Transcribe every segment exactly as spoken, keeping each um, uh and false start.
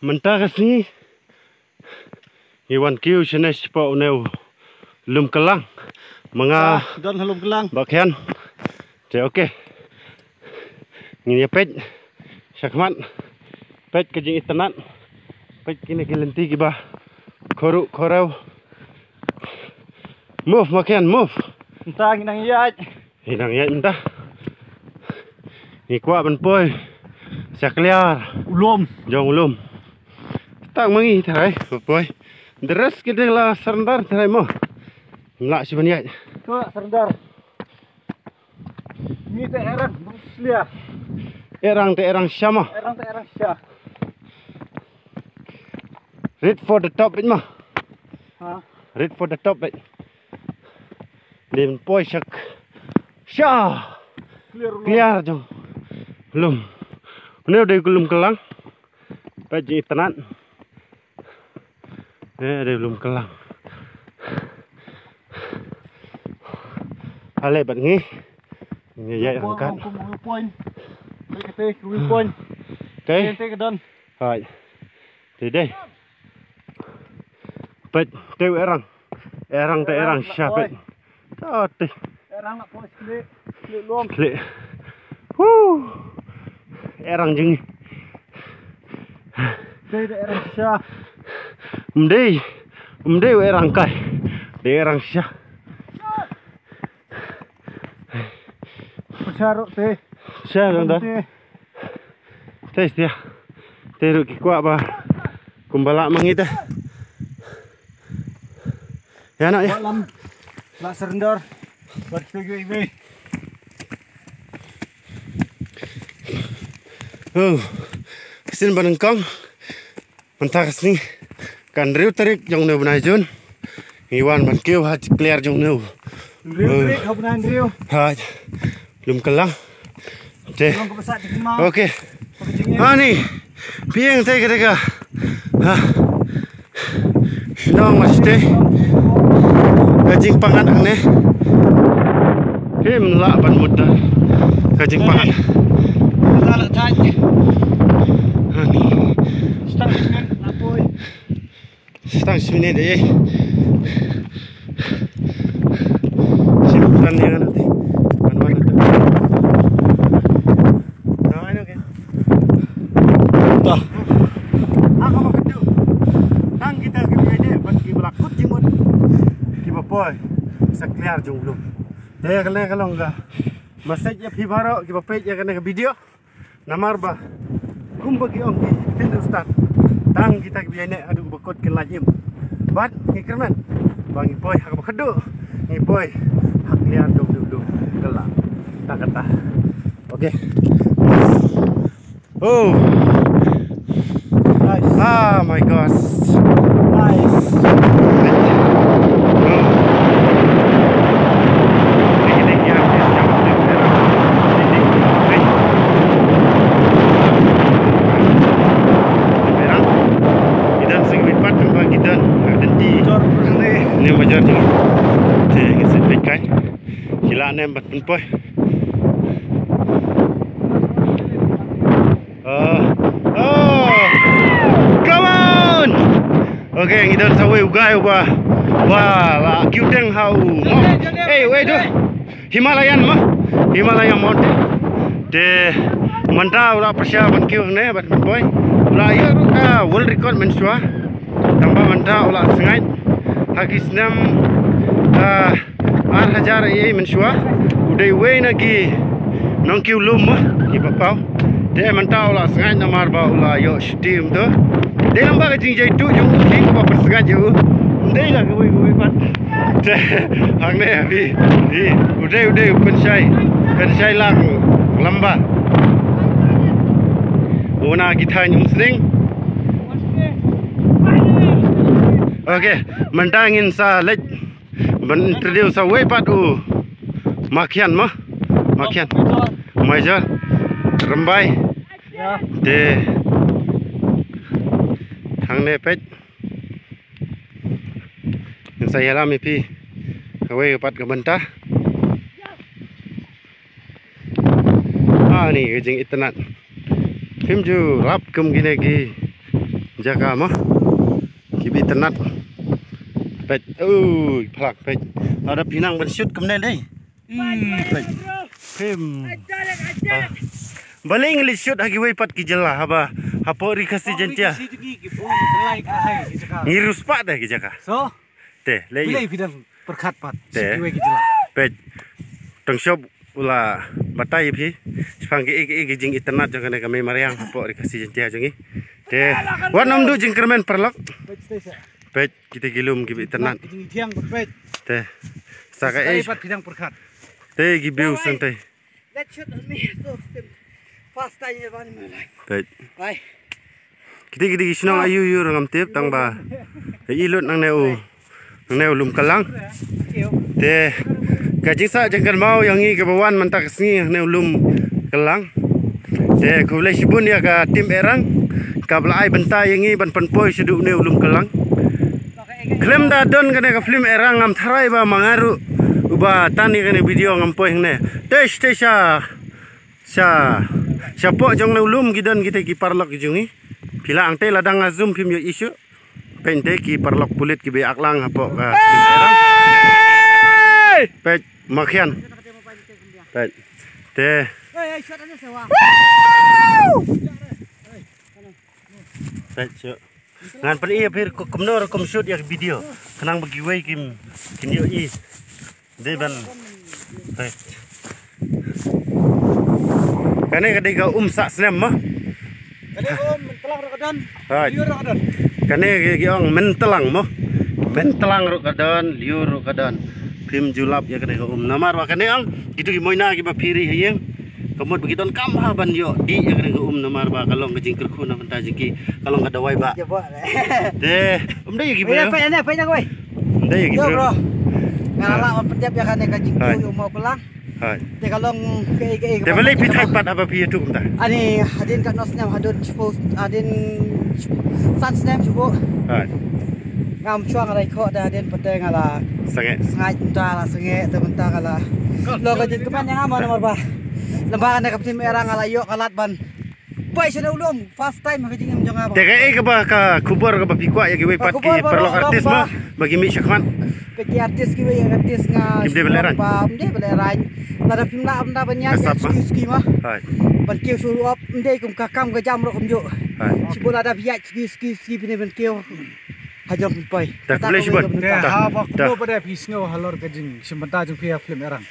Mynta ka sngi ngi wan kiew shane shapoh une u lum Kyllang. Ma nga, ah, don ha lum Kyllang. Bah Khian. Te, okay. Ngin ïa peit shakhmat. Peit ka jingitynnad. Peit kine ki lynti kiba khorruh khorrew. Move, Ma Khian, move. Mynta ngi nang ïaid. Ngi nang ïaid mynta. Ngi kwah ban poi sha kliar u lum, jong u lum. Tang ma ngi tharai ba poi. The rest ki dei la surrender tharai mo. Ngim lah shuh ban ïaid. To surrender. Ngi te erang, bang slia. Erang te erang sha mo. Erang te erang sha. Reach for the top beit mo. Ha? Reach for the top beit. Dei ban poi sha, sha. Kliar u lum. Kliar jong u lum. Une u dei u lum Kyllang. Peit jingitynnad. Eh, dei u lum Kyllang. Ale bad ngi. Ngi ïaid ryngkat. Kum, kum, kum, point. Dei kata, kum point. Te. Te, te ka don. Hai. Te dei. Peit, te u erang. Erang te erang sha peit. Te. Erang la poi, klik, klik lum. Klik. Huh. Erang jong ngi. Te, te erang sha. Ym dei, ym dei u erang kai. Te erang sha. Pyrshah ruh te. Pyrshah ruh te. Te. Te stia. Te ruh ki kwah ba kumba lah ma ngi te. Ïa na ïa. Kwah lam. Lah surrender. Bad kita kiwei kiwei. Oh. Sien ba nyngkong. Mynta ka sngi ka hynriew tarik jong une u bnai Jun. Ngi wan ban kiew ha kliar jong une u. Hynriew tarik ha u bnai hynriew. Ha lum Kyllang. Te. Long ka basa te kima. Okay. Ani. Pieng te ka te ka. Ha. Shnong ma site. Ka jingpang hangne. Phim lah ban mut da ka jingpang. Mynta la thait. Ani. Stang minit la poi. Stang minit eh. Sim tan ni kan nanti. Man man tu. Nah, ini okey. Tah. Aku mau kedua. Tang kita ke dia dia bagi berlakut jimut. Kiba poi. Sa kliar jong u lum. Te kane ka long ka message ïa phi baroh kiba peit ïa kane ka video. Namar ba kumba ki ong ki Hindustan, tang kita kiba ïaineh haduh ba kut kin lait im. Bad ngi kyrmen ba ngi poi ha kaba khadduh, ngi poi ha kliar jong u lum Kyllang. Tang kata. Okay. Oh. Nice. Ah, my gosh. Nice. Ki don sa kiwei pat, ki don ha lynti. Jor ne. Ne ba jor jong ngi. Te ngin sa peit kai. Ki la ne ba pynpoi. Oh. Oh. Come on. Okay, ngi don sa uwei u guy uba, uba la kiew teng ha u. Hey, wait, duh. Himalayan mo. Himalayan mountain. Te mynta u la pyrshah ban kiew hangne bad pynpoi. U la ïoh ruh ka world record mynshuwa. Tangba mynta u la sngaid ha ki snem, ah, ar hajar ei ei mynshuwa. U dei uwei na ki nongkiew lum mo, kiba paw. Te mynta u la sngaid namar ba u la ïoh shuti kumto. Dei lang ba ka jingjaituh jong u ki kaba pyrsngaid ïa u. Ym dei la kawei kawei pat. Te hangne phi, phi, u dei, u dei u pynshai, pynshai lang lamba. U na ki thaiñ Umsning. Okay, mynta ngin sa leit ban introduce sa uwei pat u Makhian mo. Makhian. Major. Rymbai. Te hangne peit. Ngin sa ïalam ïa phi kawei pat ka bynta. Ah, ni ka jingitynnad. Phim ju lap kum kine ki jaka mo. Ki bi tynat. Peit, ui, phlak peit. Lada phi nang ban shoot kumne dei. Ih, peit. Phim. Ah. Balei ngi leit shoot ha kiwei pat ki jylla haba hapoh Ri Khasi Jaintia. Ngi riewspah de ki jaka. So, te lei. Pyrkhat pat. Te. Peit. Tang shop u la batai ïa phi shaphang kiei kiei ki jingitynnat jong kane ka mei mariang hapoh Ri Khasi Jaintia jong ngi. Te wat nym duh jingkyrmen paralok. Peit kita ki lum ki bi itynnat. Te sa kaei pat phi dang pyrkhat. Te ki view shen te. Let's shoot on me. So, sim. First time ever in my life. Peit. Bye. Kiti kiti ki shnong ayu yu ngam tip tang ba i lut nangne u, nangne u lum Kallang. Te ka jingsah jingkynmaw ïa ngi kaba wan mynta ka sngi nangne u lum Kallang. Te khublei shibun ïa ka team Erang kaba la ai bynta ïa ngi ban pynpoi shaduh nangne u lum Kallang. Khlem da don kane ka film Erang ngam tharai ba ma nga ruh uba tan ïa kane video ngam poi hangne. Te sha te sha sha shapoh jong nangne u lum ki don kita ki paralok ki jong ngi. Phi la ang te la dang nga zoom phim ïoh issue. Peit te ki paralok pulit ki bi aklang hapoh ka film Erang. Peit makhian. Peit te. Peit shu. Ngan pyn-i ïa phi kumno ruh kum shoot ïa video. Khnang ba kiwei kim, kim ïohi. Dei ban. Peit. Kane ka dei ka um sah snem mo. Kane ka um myntlang ruh ka don. Lyiur ruh ka don. Kane ki ong myntlang mo. Myntlang ruh ka don, lyiur ruh ka don. Phim ju lap ïa kane ka um namar ba kane ong kitu ki moina kiba phi ri ha ïing. Ka mut ba ki donkam ha ban ïoh dih ïa kane ka um namar ba ka long ka jingkyrkhu na bynta jong ki, ka long ka dawai ba. Te um dei ïa ki briew. Peit ne, peit ne kawei. Um dei ïa ki briew. Nga la lah ban pyndep ïa kane ka jingkyrkhu ïa u Mawkulang. Te ka long kaei kaei. Te balei phi thait pat haba phi ïathuh kumta? Ani hadien katno snem, hadien shiphew, hadien san snem shuh. Ngam shuwa nga la ïakhoh te hadien pat te nga la sangeh. Sngewbha mynta la sangeh te mynta ka la long ka jingkmen ïa nga mo namar ba lem bad kane ka film Erang nga la ïoh ka lad ban poi sha u lum first time ha ka jingim jong nga ba. Te kaei kaba ka khubor kaba phi kwah ïa kiwei pat ki paralok artist ba, ba ki mih shakhmat. Peit ki artist kiwei artist nga kim dei ba lehrain. Ba ym dei ba lehrain. Lada phim lah ban da ban ïaid suki suki ma. Ban kiew shuh ruh ym dei kum ka kam ka jam ruh kumjuh. Shibun lada phi ïaid suki suki suki phin dei ban kiew. Ha jong phi poi. Te khublei shibun. Te haba kumno pat de phi sngew halor ka jingshim bynta jong phi ha film Erang?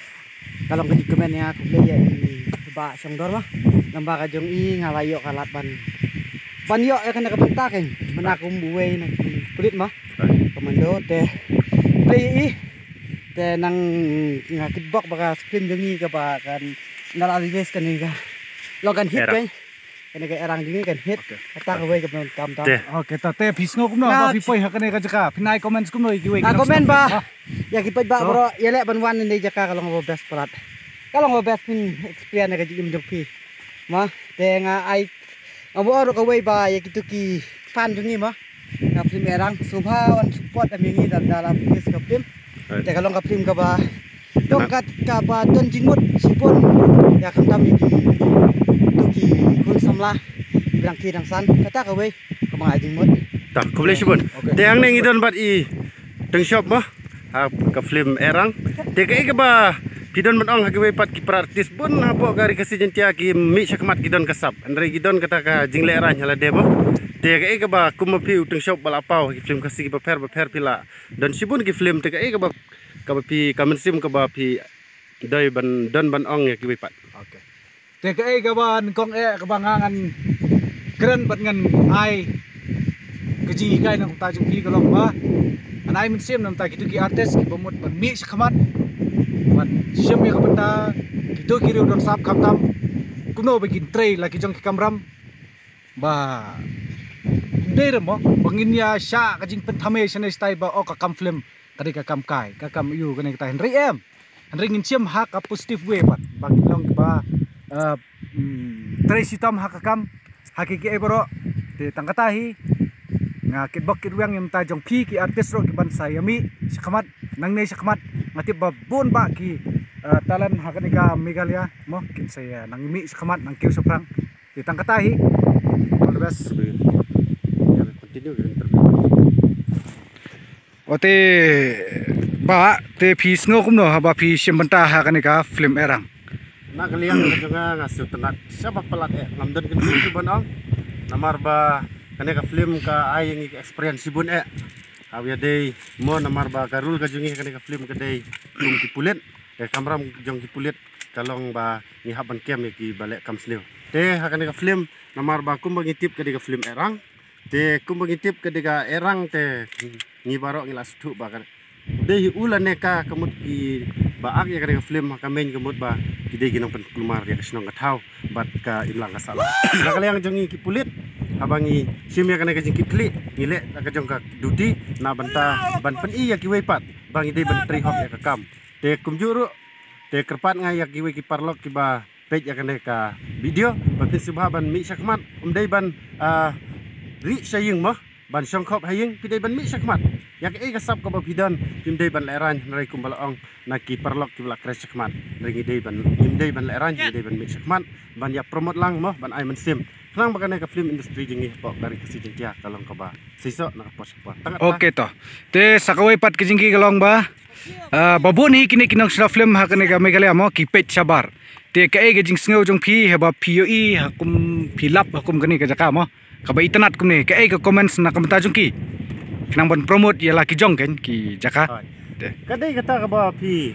Ka long ka jingkmen ïa nga, khublei ïa i Bah Shongdor ma. Namar ka jong i nga la ïoh ka lad ban, ban ïoh ïa kane ka bynta kein. Mynta kum uwei na ki pulit ma. Commando te khublei ïa i. Te nang nga kitbok ba ka film jong i kaba kan nga la release kane ka long kan hit kein. Kane ka Erang jong ngi kan hit. Kata kawei ka pyndonkam tam. Te. Okay, ta te phi sngew kumno ba phi poi ha kane ka jaka? Phin ai comments kumno ïa kiwei ki nongshong film? Nga comment ba ïa ki paidbah baroh ïaleh ban wan na kane ka jaka ka long ba best palat. Ka long ba best phin experience ïa ka jingim jong phi. Ma te nga ai, nga buh ruh kawei ba ïa kitu ki fan jong ngi ma. Ka film Erang sngewbha wan support ïa ngi da la release ka film. Te ka long ka film kaba long kat kaba don jingmut shibun ïa khamtam ïa kitu ki khun samla ki dang ki dang san kata kawei kaba nga ai jingmut. Ta khublei shibun. Te hangne ngi don bad i Teng Shop mo ha ka film Erang. Te kaei kaba phi don ban ong ha kiwei pat ki para artist bun hapoh ka Ri Khasi Jaintia ki mih shakhmat ki don ka sap. Hynrei ki don kata ka jinglehrain ha lade mo. Te kaei kaba kum ma phi u Teng Shop ba la paw ha ki film Khasi kiba pher ba pher phi la don shibun ki film, te kaei kaba, kaba phi, ka mynsiem kaba phi dei ban don ban ong ïa kiwei pat? Okay. Te kaei kaba nyngkong eh kaba nga ngan kren bad ngan ai ka jinghikai na ka bynta jong phi ka long ba ngan ai mynsiem na ka bynta kitu ki artist kiba mut ban mih shakhmat ban shim ïa ka bynta kitu ki riew don sap khamtam kumno ba kin trei la ki jong ki kamram. Ba dei re mo ba ngin ïa shah ka jingpynthame shane shatai ba o ka kam film ka dei ka kam kai ka kam aiu kane katai, hynrei em. Hynrei ngin shim ha ka positive way pat ba ngin long kiba, eh, mm, trei shitom ha ka kam ha ki kiei baroh. Te tang kata hi nga kitbok kitrwiang ïa mynta jong phi ki artist ruh kiban sa ïa mih shakhmat nangne shakhmat. Nga tip ba bun ba ki, eh, talent ha kane ka Meghalaya mo kin sa ïa nang mih shakhmat nang kiew shaphrang. Te tang kata hi All the best. Continue ka interview. Ote, Bah, te phi sngew kumno haba phi shim bynta ha kane ka film Erang? Na ka liang ka jong nga, nga sngewtynnat shibun palat eh, ngam don kyntu shuh ban ong. Namar ba kane ka film ka ai ïa ngi ka experience shibun eh. Haba ïadei mo, namar ba ka role ka jong ngi ha kane ka film ka dei kum ki pulit. Ka kamram jong ki pulit ka long ba ngi hap ban kem ïa kiba leh kam sniew. Te ha kane ka film, namar ba kumba ngi tip ka dei ka film Erang. Te kumba ngi tip ka dei ka Erang, te ngi baroh ngi la sngewthuh ba ka dei hi u lane ka, ka mut kiba act ïa kane ka film ha ka main ka mut ba ki dei ki nongpynkulmar ïa ka shnong ka thaw bad ka imlang ka sahlang. Na ka liang jong ngi ki pulit, haba ngi shim ïa kane ka jingkitkhlieh, ngi leh la ka jong ka duty na bynta ban pyni ïa kiwei pat ba ngi dei ban trei hok ïa ka kam. Te kumjuh ruh, te kyrpad nga ïa kiwei ki paralok kiba peit ïa kane ka video, ba phin sngewbha ban mih shakhmat, ym dei ban, ah, rieh sha ïing mo, ban shongkhop ha ïing, phi dei ban mih shakhmat. Ïa kaei ka sap kaba phi don, phim dei ban lehraiñ, hynrei kumba la ong na ki paralok kiba la khreh shakhmat, hynrei ngi dei ban, ngim dei ban lehraiñ, ngi dei ban mih shakhmat ban ïa promote lang mo, ban ai mynsiem khnang ba kane ka film industry jong ngi hapoh ka Ri Khasi Jaiñtia ka long kaba seisoh na ka por sha ka por. Tang katta. Okay to. Te sa kawei pat ka jingkylli ka long ba, ah, ba bun hi kine ki nongsynshar film ha kane ka Meghalaya mo ki peit shabar. Te kaei ka jingsngew jong phi haba phi ïohi ha kum, phi lap ha kum kane ka jaka mo, kaba itynnad kumne, kaei ka comments na ka bynta jong ki khnang ban promote ïa la ki jong kein ki jaka? Hooid. Te ka dei kata kaba phi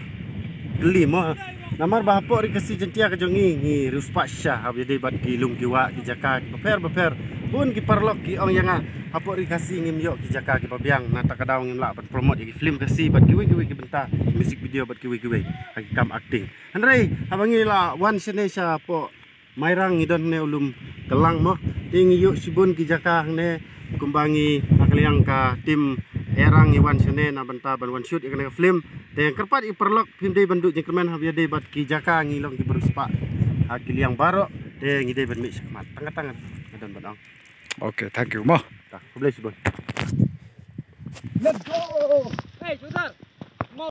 kylli mo. Namar ba hapoh Ri Khasi Jaiñtia ka jong ngi, ngi riewspah shisha haba ïadei bad ki lum ki wah, ki jaka kiba pher ba pher. Bun ki paralok ki ong ïa nga, hapoh Ri Khasi ngim ïoh ki jaka kiba biang, na kata ka daw ngim lah ban promote ïa ki film Khasi bad kiwei kiwei ki bynta music video bad kiwei kiwei ha ki kam acting. Hynrei haba ngi la wan shane shapoh Mairang, ngi don hangne u lum Kyllang mo. Te ngi ïoh shibun ki jaka hangne, kumba ngi ha ka liang ka team Erang ngi wan shane na bynta ban wan shoot ïa kane ka film. Te kyrpad ïa ki paralok, phim dei ban duh jingkyrmen haba ïadei bad ki jaka, ngi long kiba riewspah ha ki liang baroh. Te ngi dei ban mih shakhmat. Tang katta nga don ban ong. Okay, thank you mo. Khublei shibun. Let's go. Hey, shooter.